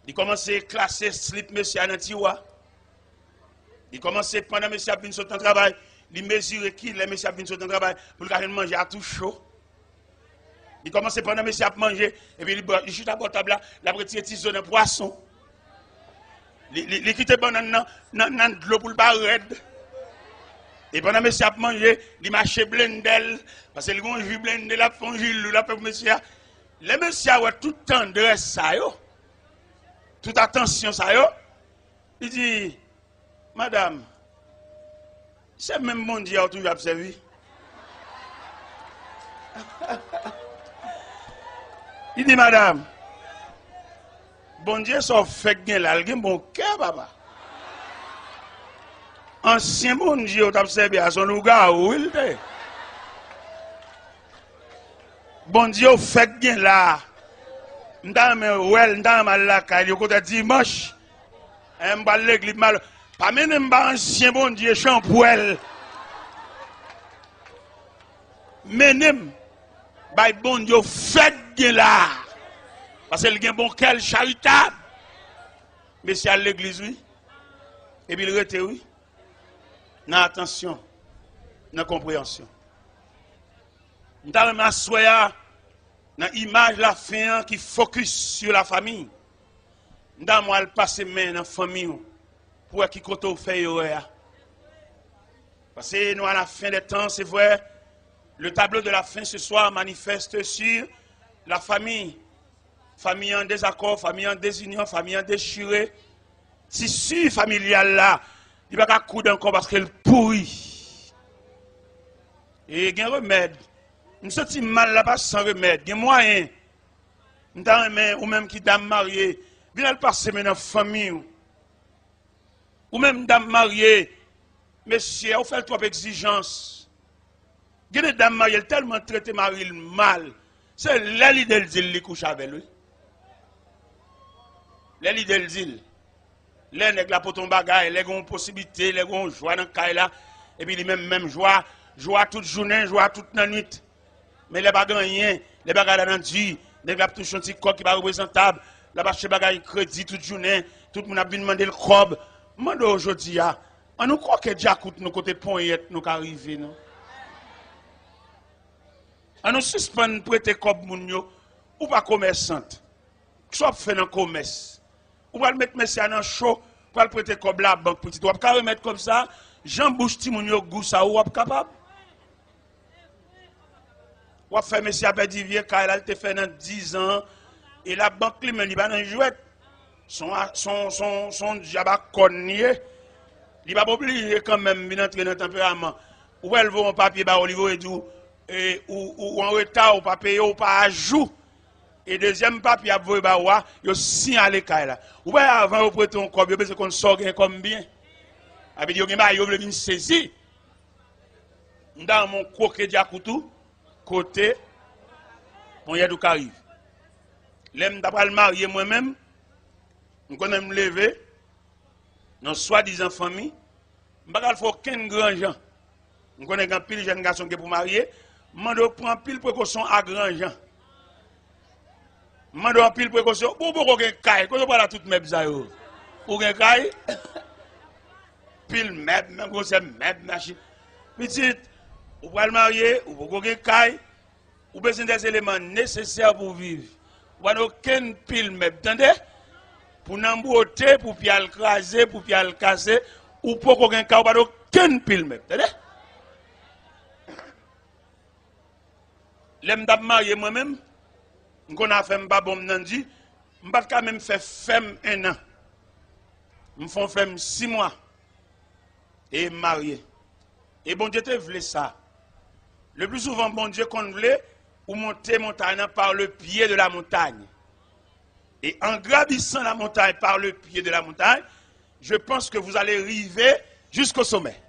Li kòmanse klase slip mesye a nan tiwa. Li kòmanse, pandan mesye ap vin sot nan travay, li mezire kilè mesye ap vin sot nan travay pou l ka jwenn manje a tou cho. Li kòmanse, pandan mesye ap manje, epi li, li chita bò tab la, l ap retire ti zo nan pwason. Li, li, li kite bannann nan, nan, nan dlo pou l pa rèd. E pandan mesye ap manje, li mache blende l, paske li gen yon ji blende, l ap fè yon ji lou, l ap fè pou mesye a. Lè mesye a wè tout tandrès sa yo, tout atansyon sa yo, li di, madanm, se menm Bondye a w toujou ap sèvi? Li di, madanm, Bondye sa w fèk gen la, l gen bon kè, papa. Ansyen Bondye w t ap sèvi a, se yon lougawou, wi, l te. Bondye w fèk gen la. M ta renmen wè l, m ta renmen al lakay li, okontrè, dimanch. Hein, m pral legliz, m al. Pa mennen m ba ansyen Bondye chanpwèl. Mennen m bay Bondye w fèk gen la. Paske l gen bon kè, l charitab. Mesye al legliz, wi. Epi l rete, wi. Nan atansyon, nan konpreyansyon. M ta renmen aswè a, nan imaj lafen an ki fokis sou lafanmi, m ta renmen w al pase men nan fanmi w pou wè ki kote w fè erè a. Paske nou à la fin des temps, c'est vrai, le tableau de la fin ce soir manifeste sur la famille. Fanmi an dezakò, fanmi an dezinyon, fanmi an dechire. Tisi familyal la, li pa ka koud ankò paske l pouri. E gen remèd. M santi mal la pa san remèd. Gen mwayen. M ta renmen ou menm ki dam marye, vin al pase men nan fanmi w. Ou menm dam marye, mesye a, ou fè l twòp egzijans. Gen de dam marye, l tèlman trete mari l mal, se lè lide l di l li kouche avè l, wi. Lè lide l di l. Lè nèg la pote yon bagay, lè gen yon posiblite, lè gen yon jwa nan kay la, epi li menm, menm jwa, jwa tout jounen, jwa tout nannwit. Men lè pa gen anyen, lè bagay la nan di, nèg la ap touche yon ti kòb ki pa reprezantab, l ap achte bagay kredi tout jounen, tout moun ap vin mande l kòb. M mande w jodi a, ann nou kwoke djakout nou kote ponyèt nou ka rive, non? Ann nou sispann prete kòb moun yo. Ou pa komèsant. Kisa w ap fè nan komès? Ou pral met mesye a nan cho, pral prete kòb labank pitit. W ap ka remèt kòb sa a, jan bouch timoun yo gou sa, ou w ap kapab? W ap fè mesye a pèdi vye kay la, l te fè nan diz an, e labank li menm, li pa nan jwèt. Se yon, se yon, se yon, se yon dyab ak kòn li ye. Li p ap oblije kanmenm vin antre nan tanperaman. Ou wè l voye yon papye ba ou, li voye di w, e, ou, ou, ou an reta, ou pa peye, ou pa ajou. E dezyèm papye y ap voye ba ou a, yo siyale kay la. Ou wè avan yo prete yon kòb, yo bezwen konn sa w gen kòm byen. Sa vle di yo gen bagay yo vle vin sezi. M ta renmen w kwoke djakout ou kote ponyèt ou ka rive. Lè m ta pral marye mwen menm, m konnen m leve nan swadizan fanmi, m pa ka al fè okenn granjan. M konnen gen anpil jèn gason ki gen pou marye, m mande w pran anpil prekosyon a granjan. M mande w anpil prekosyon. Bon, ou poko gen kay, kote w pral ak tout mèb sa yo? Ou gen kay? pil mèb, menm gwosè mèb, machin. Pitit, ou pral marye, ou poko gen kay, ou bezwen dè eleman nesesè pou viv. Ou pa nan okenn pil mèb, tande? Pou nanm wote, pou pye al kraze, pou pye al kase, ou poko gen kay, ou pa nan okenn pil mèb, tande? Lè m t ap marye mwen menm, m konn afè m pa bon m nan di, m pa t ka menm fè fèm en an. M fè yon fèm sis mwa e m marye. E Bondye te vle sa. Le pli souvan, Bondye konn vle ou monte montay nan par le pye de la montagne. Et en gravissant la montagne par le pied de la montagne, je pense que vous allez arriver jusqu'au sommet.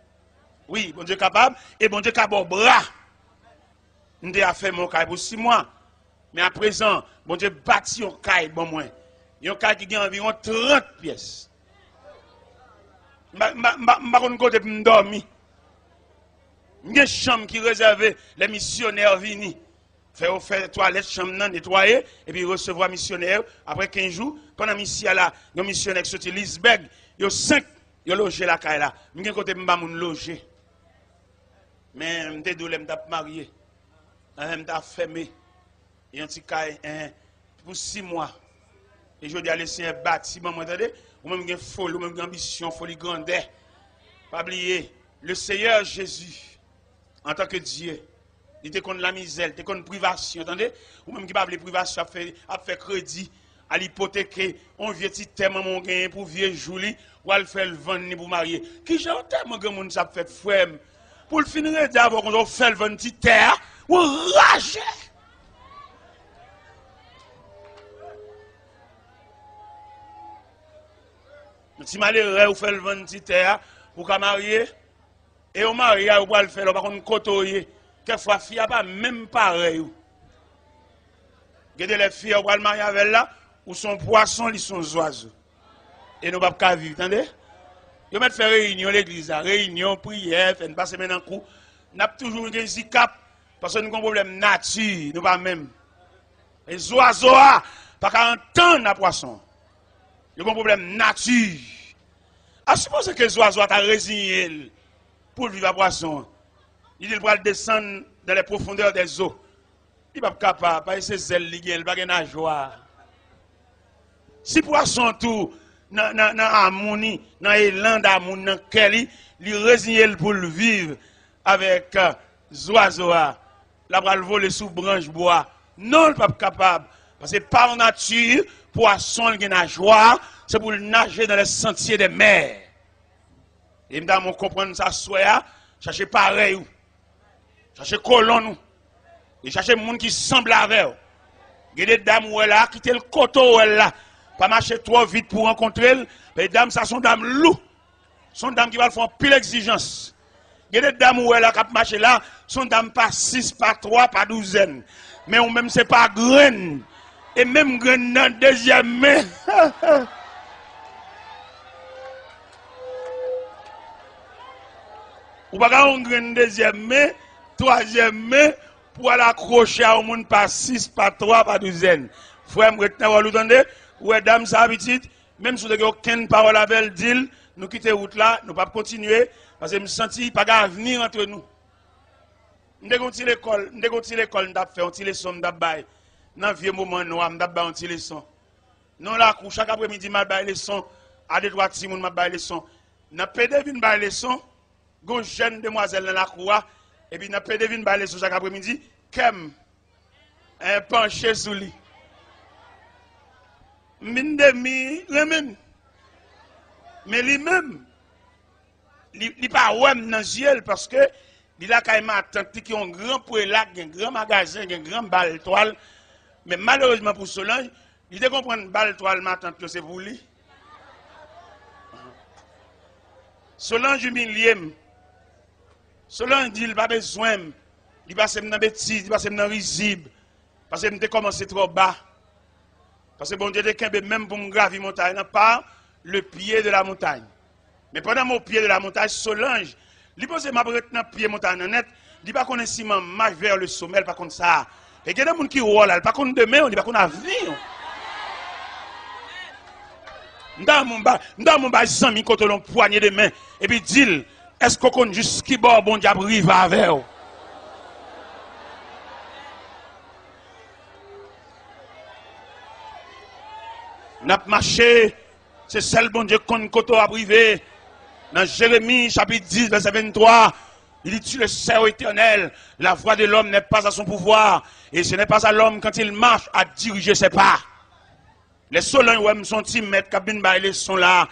Wi, Bondye kapab, e Bondye ka ba w bra. M te afèmen yon kay pou sis mwa. Men aprezan, Bondye bati yon kay ban mwen. Yon kay ki gen anviwon trant pyès. M pa, m pa, m pa, m pa konn kote pou m dòmi. M gen chanm ki rezève lè misyonè vini. Fè yo fè twalèt chanm nan, netwaye, epi resevwa misyonè yo. Apre kenz jou, pandan misye a la, yon misyonè ki soti Lisbèg, yo senk, yo loje lakay la. M gen kote m ba moun loje. Men m te di w lè m t ap marye, anfen, m t ap fèmen yon ti kay, en, pou sis mwa. E jodi a, Lesenyè bati ban mwen, tande. Ou menm gen foli, ou menm gen anbisyon, foli grandè. Pa bliye, le Seyè Jezi, antanke Dye, li te konn lamizè, li te konn privasyon, tande. Ou menm ki pa vle privasyon, ap fè, ap fè kredi, al ipoteke yon vye ti tè manman w genyen pou vye jou li, w al fè l vann li pou marye. Kijan yon tèlman granmoun sa ap fèt, frè m? Pou l fin redi avè w konsa, w fè l vann ti tè a, w raje. Yon ti malerè, ou fè l vann ti tè a pou w ka marye. E yon maryaj ou pral fè la, ou pa konn kote w ye. Kèk fwa, fi a pa menm parèy ou. Gen de lè fi a ou pral marye avè l la, ou se yon pwason, li se yon zwazo. E nou p ap ka viv, tande? Yo mèt fè reyinyon legliz la, reyinyon, priyè, fè n pase men nan kou. N ap toujou gen zikap, paske nou gen yon pwoblèm nati, nou pa menm. E zwazo a pa ka antann a pwason. Yo gen yon pwoblèm nati. A sipoze ke zwazo a ta reziyen l pou l viv a pwason an. Li di l pral desann dans les profondeurs des eaux. Li p ap kapab, paske se zèl li gen, li pa gen najwa. Si pwason tou, nan, nan, nan amoun li, nan elan damou nan kè li, li reziyen l pou l viv avèk, euh, zwazo a, l ap pral vole sou branch bwa. Non, l p ap kapab. Paske pa nati, pwason l gen najwa, se pou l naje dans les sentiers des mers. E m ta renmen w konprann sa aswè a, chache parèy ou. Chache kolonn ou. E chache moun ki sanble avè w. Gen de dam ou wè la, kite l kote w wè l la. Pa mache twò vit pou w rankontre l. Men dam sa se yon dam lou. Se yon dam ki pral fè anpil egzijans. Gen de dam ou wè la k ap mache la, se yon dam pa sis, pa twa, pa douzèn. Men ou menm se pa grenn. E menm grenn nan dezyèm men. Ou pa ka yon grenn dezyèm men, twazyèm men, pou al akwoche a yon moun pa sis, pa twa, pa douzèn. Frè m, ret nan wòl ou, tande. Ou wè dam sa a, pitit, menm si w te gen okenn pawòl avè l, di l, nou kite wout la, nou p ap kontinye, paske m santi pa gen avni antre nou. M te gen yon ti lekòl, m te gen yon ti lekòl m t ap fè, yon ti leson m t ap bay. Nan vye moman nwa, m t ap bay yon ti leson. Nan lakou, chak apremidi, m al bay leson a de twa timoun, m ap bay leson. Nan pede vin bay leson, gen yon jèn demwazèl nan lakou a, epi nan pede vin bay leson chak apremidi, kè m, eh, panche sou li. M vin demi renmen l. Men li menm, li, li pa wè m nan zye l, paske li lakay matant li ki yon gran prela, gen gran magazen, gen gran bal twal. Men malerezman pou Solanj, li te konprann bal twal matant yo se pou li. Solanj imilye m. Solanj di l pa bezwen m. Li pase m nan betiz, li pase m nan rizib. Paske m te kòmanse twò ba. Paske Bondye te kenbe men m pou m gravi montay lan par le pied de la montagne. Men pandan m o pye de la montagne, Solanj, li panse m ap ret nan pye montay lan nèt, li pa konnen si m an mach vers le sommet, l pa konn sa. E gen de moun ki wè w la, li pa konn demen w, li pa konn avni w. M ta renmen w bay, m ta renmen w bay zanmi kote w la yon pwanye de men, epi di l, èske w konn jis ki bò Bondye ap rive avè w? N ap mache, se sèl Bondye k konn kote w ap rive. Nan Jeremi chapit dis, vèsè venntwa, li di, tu le sais, ô Éternel, la voie de l'homme n'est pas à son pouvoir, et ce n'est pas à l'homme quand il marche à diriger ses pas. Lè Solanj wè m se yon ti mèt k ap vin bay leson la,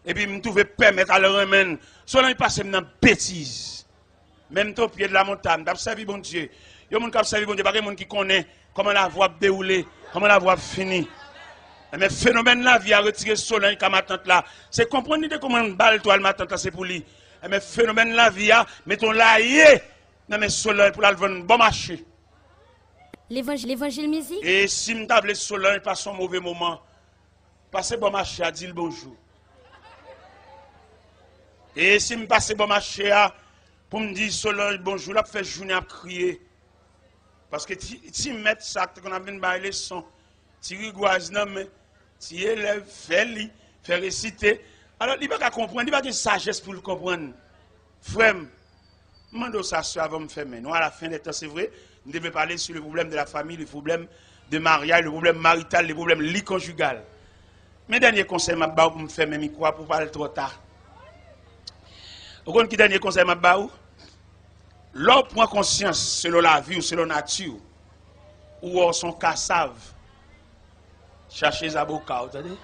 epi m twouve pè mèt al renmen l. Solanj pase m nan betiz. Men m te o pye de la montay, m t ap sèvi Bondye. Yon moun k ap sèvi Bondye, pa gen moun ki konnen kòman lavi w ap dewoule, kòman lavi w ap fini. Enben, fenomèn lavi a retire Solanj ka matant la. Se konprann li te konprann bal twal matant la se pou li. Enben, fenomèn lavi a mete yon laye nan men Solanj pou l al vann bò mache. Levanj-, levanjil mizik. E si m ta vle Solanj pase yon move moman, pase bò mache a, di l bonjou. E si m pase bò mache a pou m di Solanj bonjou, l ap fè jounen ap kriye. Paske ti, ti mèt sa k te konn ap vin bay leson, ti rigwaz nan men, ti elèv, fè li, fè resite. Alò, li pa ka konprann, li pa gen sajès pou l konprann. Frè m, m mande w sa sè avan m fèmen. Nou à la fin des temps, c'est vrai. M te vle pale sur le problème de la famille, le problème de mariage, le problème marital, le problème lit conjugal. Men dènye konsèy m ap ba w pou m fèmen mikwo a pou w pa al twò ta. Ou konn ki dènye konsèy m ap ba w? Lè w pran konsyans selon lavi w, selon nati w, ou wè w se yon kasav. Chache zaboka, ou tande?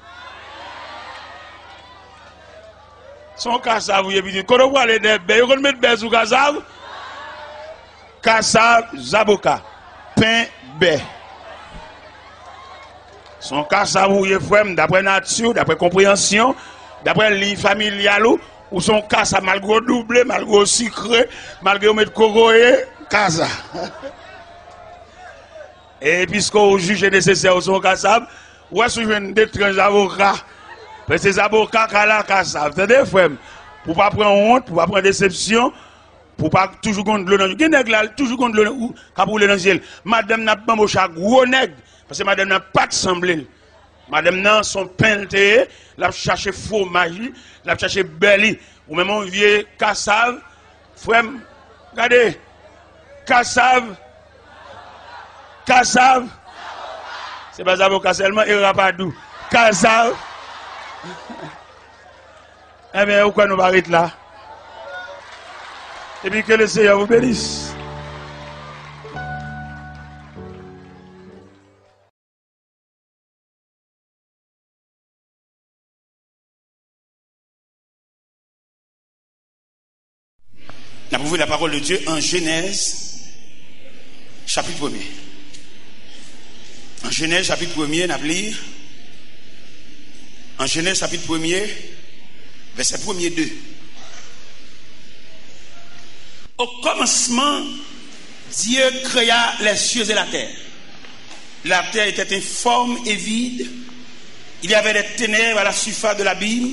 Se yon kasav ou ye, pitit. Kote w prale dèyè bè? Yo konn met bè sou kasav? Kasav, zaboka, pen, bè. Se yon kasav ou ye, frè m, daprè nati w, daprè konpreyansyon, daprè liy familyal ou, ou se yon kasav, malgre w double, malgre w sikre, malgre yo met kokoye, kasav. E piske w jije nesesè, ou se yon kasav, ou wè si w jwenn de tranch zaboka. Paske se zaboka ka la kasav. Tande, frè m? Pou w pa pran wont, pou w pa pran desepsyon, pou w pa toujou gon dlo nan je w. Gen nèg la, toujou gon dlo ou k ap woule nan je l. Madanm nan ap banboche ak gwo nèg, paske madanm nan pa t sanble l. Madanm nan, se yon pen l te ye, l ap chache fwomaj li, l ap chache bè li. Ou menm yon vye kasav, frè m, gade, kasav, kasav, se pa zaboka sèlman, e rapadou, kasav. Enben, ou kwè nou pa ret la? Epi ke le Seyè vous bénisse. N ap ouvri la pawòl de Dye an Jenèz, chapit premye. An Jenèz, chapit premye, n ap li. An Jenèz, chapit premye, vèsè premye de. Au commencement, Dieu créa les cieux et la terre. La terre était informe et vide. Il y avait des ténèbres à la surface de l'abîme,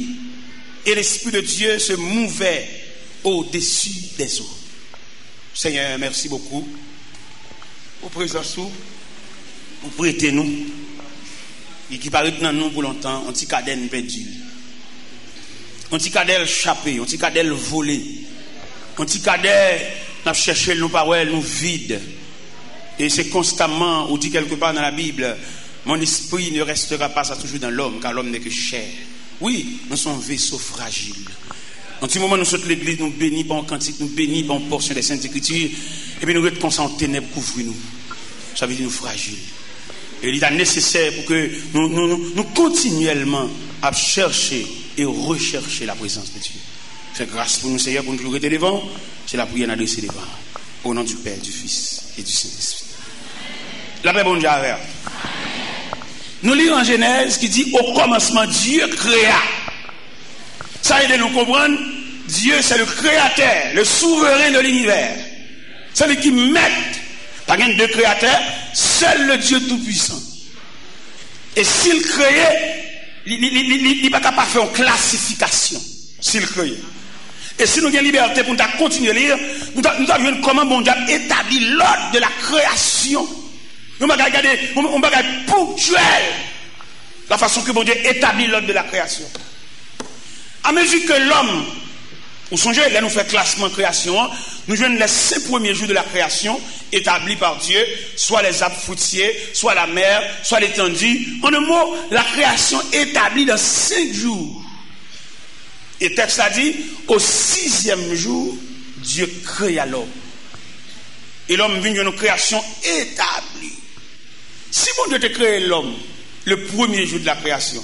et l'Esprit de Dieu se mouvait au-dessus des eaux. Seigneur, merci beaucoup pour prezans ou, ou prete nou, e ki pa ret nan nou pou lontan, yon ti kadè n pèdi l. Yon ti kadè l chape, yon ti kadè l vole, yon ti kadè n ap chèche l, nou pa wè l, nou vid. E se konstamman, ou di quelque part dans la Bible, mon esprit ne restera pas à toujours dans l'homme, car l'homme n'est que chair. Wi, nou se yon veso frajil. Yon ti moman nou sot legliz, nou beni pa yon kantik, nou beni pa yon pòsyon de Sent Ekriti, epi nou ret konsa, yon tenèb kouvri nou. Sa vle di nou frajil. E li ta nesesè pou ke nou, nou, nou, nou kontinyèlman ap chèche e rechèche la prezans de Dye. Fè gras pou nou, Seyè, pou nou toujou rete devan w. Se lapriyè n adrese devan w. Au nom du Père, du Fils et du Saint-Esprit. Lapè Bondye avè w. Nou li an Jenèz ki di, au commencement, Dieu créa. Sa ede nou konprann, Dieu, c'est le créateur, le souverain de l'univers. Se li ki mèt. Pa gen de kreyatè, sèl le Dieu tout-puissant. E si l kreye, li, li, li, li, li, li pa ka pa fè yon klasifikasyon. Si l kreye. E si nou gen libète pou n ta kontinye li, nou ta, nou ta jwenn kòman Bondye ap etabli l'ordre de la création. Yon bagay, gade, yon, yon bagay ponktyèl. La façon que Bondye établit l'ordre de la création. A mezi ke lòm, ou sonje, lè nou fè klasman kreyasyon an, nou jwenn les cinq premiers jours de la création établis par Dieu, soit les arbres fruitiers, soit la mer, soit l'étendue. En un mot, la création établie dans cinq jours. E tèks la di, au sixième jour, Dieu créa l'homme. E lòm vin jwenn yon kreyasyon etabli. Si Bondye te kreye lòm le premier jour de la création,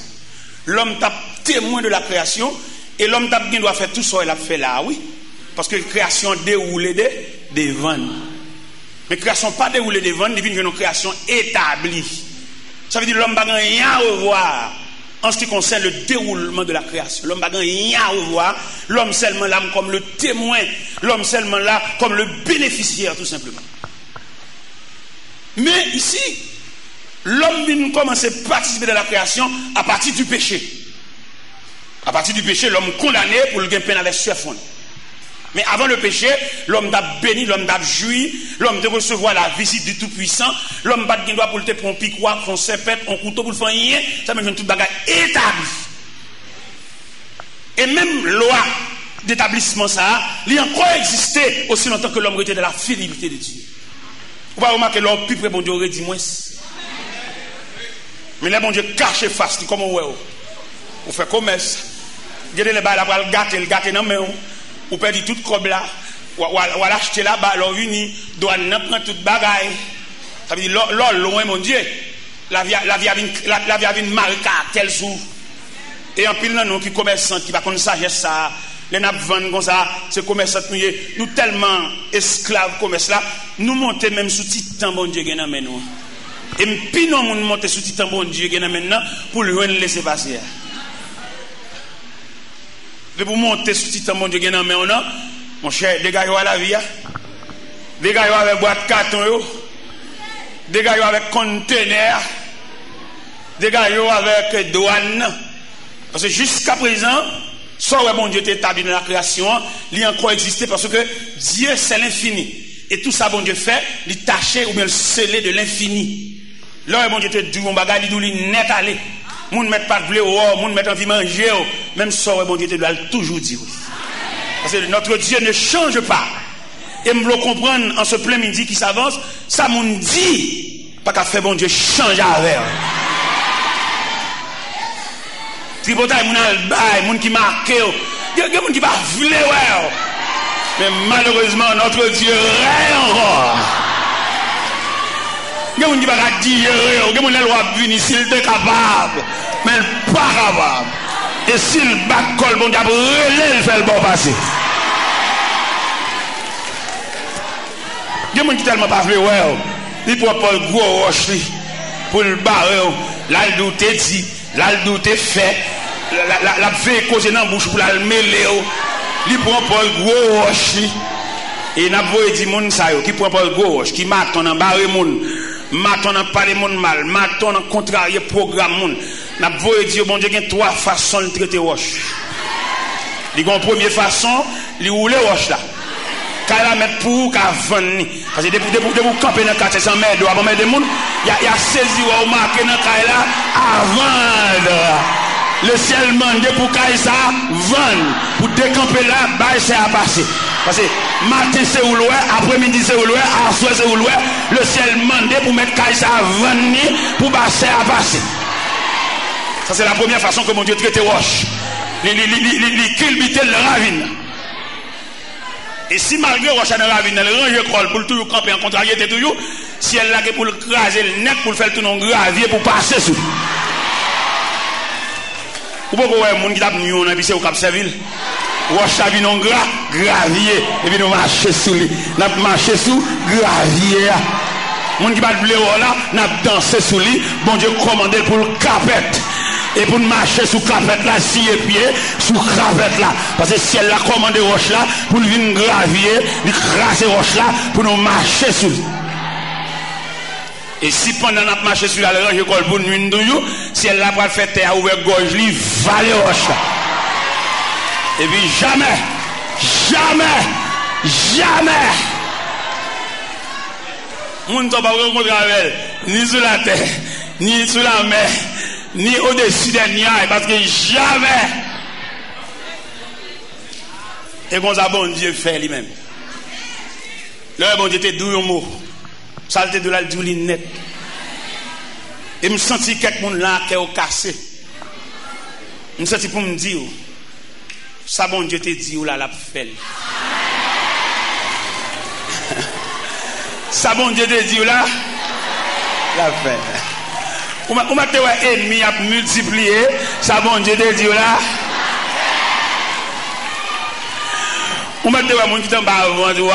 lòm t ap temwen de la création, e lòm t ap gen dwa fè tout sa w wè l ap fè la a, wi. Paske kreyasyon an dewoule de, devan n. Men kreyasyon pa dewoule devan n, li vin jwenn yon kreyasyon etabli. Sa vle di lòm pa gen anyen a revwa an se ki konsène le déroulement de la création. Lòm pa gen anyen a revwa, lòm sèlman la kòm le temwen, lòm sèlman la kòm le bénéficiaire, tou senpleman. Men isi, lòm vin kòmanse patisipe dan la kreyasyon apati di peche. Apati di peche, lòm kondane pou l gen pen avèk sèfon. Men avan le péché, lòm t ap beni, lòm t ap jwi, lòm te resevwa la vizit di Toupwisan, lòm pa t gen dwa pou l te pran yon pikwa, yon sèpèt, yon kouto pou l fè anyen, sa menm jwenn tout bagay etabli. E menm lwa detablisman sa a, li ankò egziste osi lontan ke lòm rete dan la fidelite de Dye. Ou pa remake lè w pi pre Bondye, w redi mwens. Men lè Bondye kache fas li, kòman w wè w? Ou fè komès. Gen de lè bagay la pral gate, l gate nan men w. Ou pèdi tout kòb la. W a, w a, w al achte laba, lè w vini, dwàn nan pran tout bagay. Sa vle di, lè, lè w lwen Bondye, lavi a, lavi a vin, la, lavi a vin mare karaktè l sou ou. E anpil nan nou ki komèsan, ki pa konn sajès sa a, lè n ap vann konsa, se komèsant nou ye. Nou tèlman esklav komès la, nou monte menm sou ti tan Bondye gen nan men nou an. E m pi non moun monte sou ti tan Bondye gen nan men n nan pou l jwenn lesepase a. Depi w monte sou ti tan Bondye gen nan men w nan, monchè, degaje w a lavi a. Degaje w avèk bwat katon yo. Degaje w avèk kontenè a. Degaje w avèk dwàn nan. Paske jiskaprezan, sa w wè Bondye te etabli nan lakreyasyon an, li ankò egziste paske Dye se lenfini. E tou sa Bondye fè, li tache oubyen l sele de lenfini. Lè w wè Bondye te di w yon bagay, li di w li nèt ale. Moun mèt pa t vle wè w, moun mèt anvi manje w, menm sa w wè Bondye te di w la, l toujou di w. Paske notre Dieu ne change pas. E m vle w konprann an se plen midi ki savans, sa moun di pa ka fè Bondye chanje avè w. Tripotay moun al bay, moun ki make w. Gen, gen moun ki pa vle wè w. Men malerezman, notre Dieu règne ankò. Gen moun ki pa ka dijere w. Gen moun lè l w ap vini, si l te kapab, men l pa kapab. E si l bat kò l, Bondye ap rele l, fè l ba w pase. Gen moun ki tèlman pa vle wè w, li pran pòz gwo wòch li pou l bare w. L al di w te di, l al di w te fè, l, l, l, l ap veye koze nan bouch ou pou l al mele w. Li pran pòz gwo wòch li. E n ap voye di moun sa yo ki pran pòz gwo wòch, ki maton nan bare moun, maton nan pale moun mal, maton nan kontrarye pwogram moun. N ap voye di yo, Bondye gen twa fason l trete wòch. Li gen yon premye fason, li woule wòch la. Kay la mèt pou ou ka vann li. Paske depi, depi, depi w kanpe nan katye se anmède w ap anmède moun, y a, y a sezi wè w make nan kay la a vann. Le syèl mande pou kay sa a vann, pou dekanpe la, bay sè a pase. Paske maten se ou l wè, apremidi se ou l wè, aswè se ou l wè, le syèl mande pou mèt kay sa a vann li, pou ba sè a pase. Sa se la premyè fason ke Bondye trete wòch. Li, li, li, li, li, li kilbite l nan ravin nan. E si malgre wòch la nan ravin nan, li ranje kò l pou l toujou kanpe an kontraryete toujou, syèl la gen pou l kraze l nèt, pou l fè l tounen yon gravye pou pase sou li. Ou poko wè moun ki t ap nwi w nan, epi se ou k ap sèvi l? Wòch la vin yon gra, gravye, epi nou mache sou li. N ap mache sou gravye a. Moun ki pa t vle wè w la, n ap danse sou li. Bondye kòmande l pou l kapèt. E pou n mache sou kapèt la, siye pye sou kapèt la. Paske syèl la kòmande wòch la pou l vin gravye, li kraze wòch la pou nou mache sou li. E si pandan n ap mache sou l, l al ranje kò l pou nwi n toujou, syèl la pral fè tè a ouvè gòj li, vale wòch la. Epi jamè, jamè, jamè, moun sa w p ap rankontre avè l, ni sou latè, ni sou lamè, Ni odesi dè nyaj, paske jamè. E konsa Bondye fè li menm. Lè Bondye te di w yon mo, sa l te di w la, l di w li nèt. E m santi kèk moun la, kè yo kase. M santi pou m di w, sa Bondye te di w la, l ap fè l. Sa Bondye te di w la, l ap fè l. Ou mèt, ou mèt te wè ènmi ap miltipliye, sa Bondye te di w la. Ou mèt te wè moun ki t anba vant ou a.